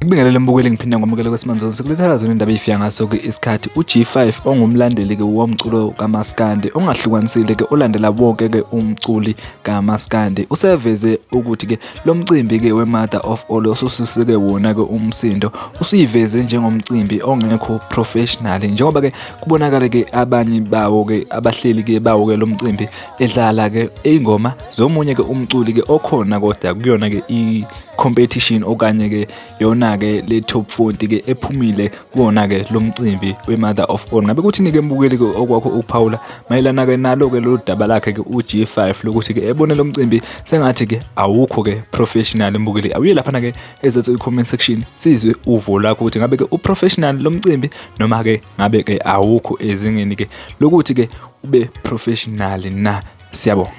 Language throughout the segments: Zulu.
Ngibingelele mbukeli ngiphinda ngomukele kwesimanje sikulethela zona indaba ifika ngaso ke isikhathi uG5 ongumlandeli ke womculo kaMaskandi ongahlukanisile ke olandela bonke ke umculi kaMaskandi useveze ukuthi ke Lo mcimbi-ke we-Mother of All osususeke wona-ke umsindo usuyiveze njengomcimbi ongekho professional njengoba-ke kubonakale-ke abanye bawo-ke abahleli-ke bawo-ke lo mcimbi edlala-ke ingoma zomunye-ke umculi-ke okhona kodwa kuyona-ke i-competition okanye-ke yona-ke le top 40 ke ephumile kuwona-ke lo mcimbi we-Mother of All. Ngabe kuthini-ke mbukeli-ke okwakho ukuphawula mayelana-ke nalo-ke lolu daba lakhe-ke u-G5 lokuthi-ke ebone lo mcimbi sengathi-ke awukho-ke professional mbukeli. Awuye laphana-ke ezethu i-comment section sizwe uvo lwakho ukuthi ngabe-ke u-professional lo mcimbi noma-ke ngabe-ke awukho ezingeni-ke lokuthi-ke ube professional na. Siyabonga.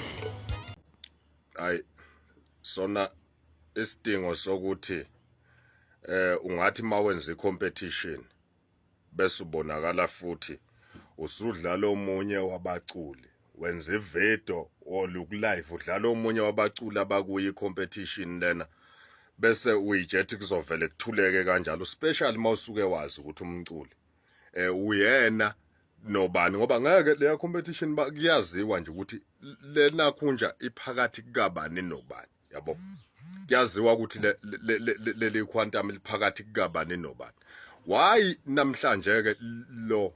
Hayi sona isidingo sokuthi ungathi mawenza icompetition bese ubonakala futhi usudlala omunye wabaculi wenza ivideo or look live udlala omunye wabaculi abakuyi competition lena bese uyijethi kuzovele kuthuleke kanjalo special mawusuke wazi ukuthi umculi uyena nobani ngoba ngeke leya competition kuyaziwa nje ukuthi lena khunja iphakathi kukabani nobani yabo kuyaziwa ukuthi leli quantum liphakathi kukabani nobani why namhlanje ke lo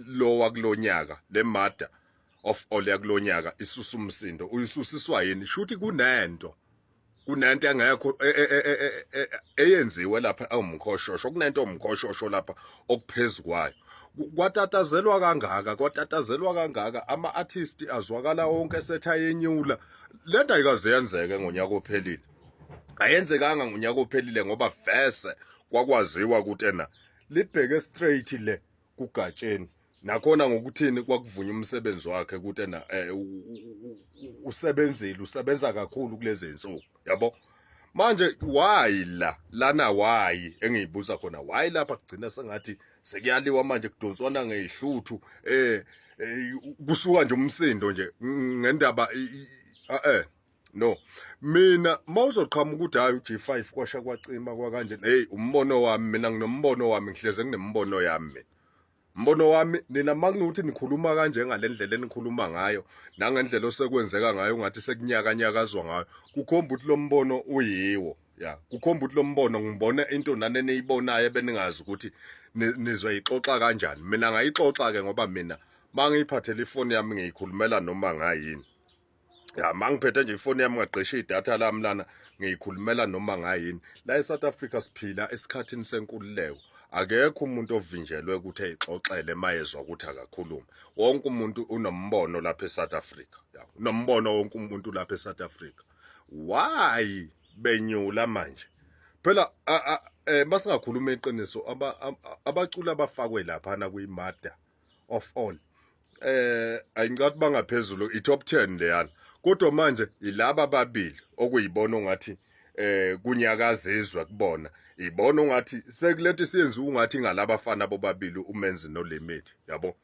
lo wakulonyaka le mother of all yakulonyaka isusa umsindo uyisusiswa yini shuthi kunento kunento engekho e, e, e, eyenziwe lapha awumkhoshosho kunento omkhoshosho lapha okuphezulu kwayo kwatatazelwa kangaka kwatatazelwa kangaka ama artist azwakala wonke setha yenyula lento ayikaze yenzeke ngonyaka ophelile ayenzekanga ngonyaka ophelile ngoba vese kwakwaziwa ukuthi ena libheke straight le kugatsheni nakhona ngokuthini kwakuvunywa umsebenzi wakhe ukuthi ena eh, usebenzile usebenza kakhulu kulezi zinsuku yabo manje why la lana why engiyibuza khona why lapha kugcina sengathi sekuyaliwa manje kudonswana ngezihluthu eh, eh kusuka nje umsindo nje ngendaba eh no mina mawuzoqhamuka ukuthi hayi uG5 kwasha kwacima kwakanje hey umbono wami mina nginombono wami ngihleze nginembono yami mina Mbono wami nina makunokuthi nikhuluma kanje ngalendlela enikhuluma ngayo nangendlela osekwenzeka ngayo ngathi sekunyakanyakazwa ngayo kukhomba ukuthi lo mbono uyiwo ya kukhomba ukuthi lo mbono ngibona into nani eniyibonayo ebeningazi ukuthi nizoyixoxa kanjani mina ngayixoxa ke ngoba mina mangiyiphathele ifoni yami ngiyikhulumela noma ngayini ya mangiphethe nje ifoni yami ngagqisha idatha lami lana ngiyikhulumela noma ngayini la eSouth Africa siphila esikhathini senkululeko akekho umuntu ovinjelwe ukuthi eyixoxele mayezwa ukuthi akakhulume wonke umuntu unombono lapha eSouth Africa ya unombono wonke umuntu lapha eSouth Africa why benyula manje phela eh masingakhuluma iqiniso abaculi abafakwe lapha na kuyimada of all ayincathi bangaphezulu i-top 10 leyana kodwa manje yilaba ababili okuyibona ongathi kunyakazizwe kubona ibona ungathi sekulethe siyenziwa ungathi ngalabafana bobabili umenzi nolimit yabo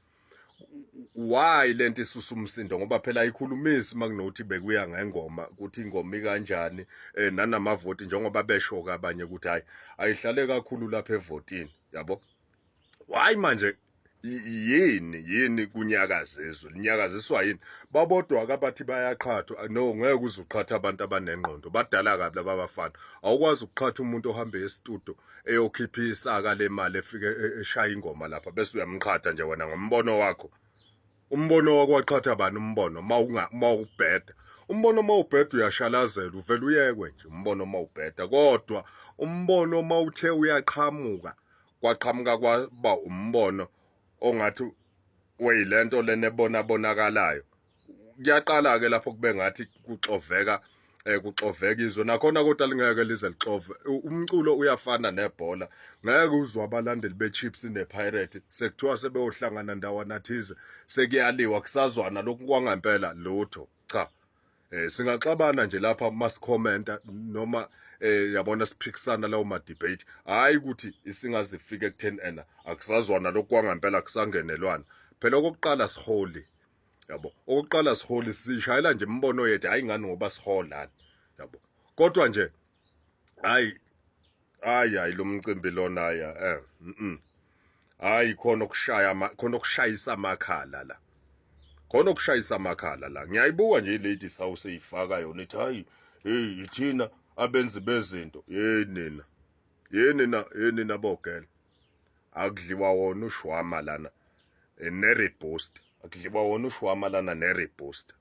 why lento isusa umsindo ngoba phela ayikhulumisi makunokuthi bekuya ngengoma ukuthi ingoma ikanjani nanamavoti njengoba besho kabanye ukuthi hayi ayihlale kakhulu lapha evotini yabo why manje yini yini kunyakaza izwe linyakaziswa yini babodwa kabathi bayaqhathwa no ngeke uze uqhathe abantu abanengqondo badala kabi laba bafana awukwazi ukuqhatha umuntu ohambe estudio eyokhipha isaka lemali efike e, eshaya ingoma lapha bese uyamqhatha nje wena ngombono wakho umbono wakho waqhatha bani umbono mawunga mawubheda umbono mawubheda uyashalazela uvela uyekwe nje umbono mawubheda kodwa umbono mawuthe uyaqhamuka kwaqhamuka kwaba umbono ongathi weyilento lena ebona bonakalayo kuyaqala ke lapho kube ngathi kuxoveka kuxoveka izwe nakhona kodwa lingeke lize lixove umculo uyafana nebhola ngeke uzwe abalandeli beChiefs nePirate sekuthiwa sebeyohlangana ndawana thize sekuyaliwa kusazwana lokhu kwangempela lutho cha singaxabana nje lapha masikhomenta noma yabona siphikisana lawo ma debate, hayi ukuthi isingaze ifike ekutheni ena akusazwana lokhu kwangempela, kusangenelwana phela. Okokuqala siholi, yabo, okokuqala siholi, sishayela nje imibono yethu, hayi ngani ngoba siholana, yabo, kodwa nje hayi hayi hayi, lo mcimbi lona ya hayi, khona okushaya, khona okushayisa amakhala la, khona okushayisa amakhala la. Ngiyayibuka nje i-ladies house eyifaka yona, ithi hayi, hey, ithina abenzi bezinto. Hey nina, hey nina, hey nina bogela, akudliwa wona ushwama lana, ne-reboost, akudliwa wona ushwama lana ne-reboost.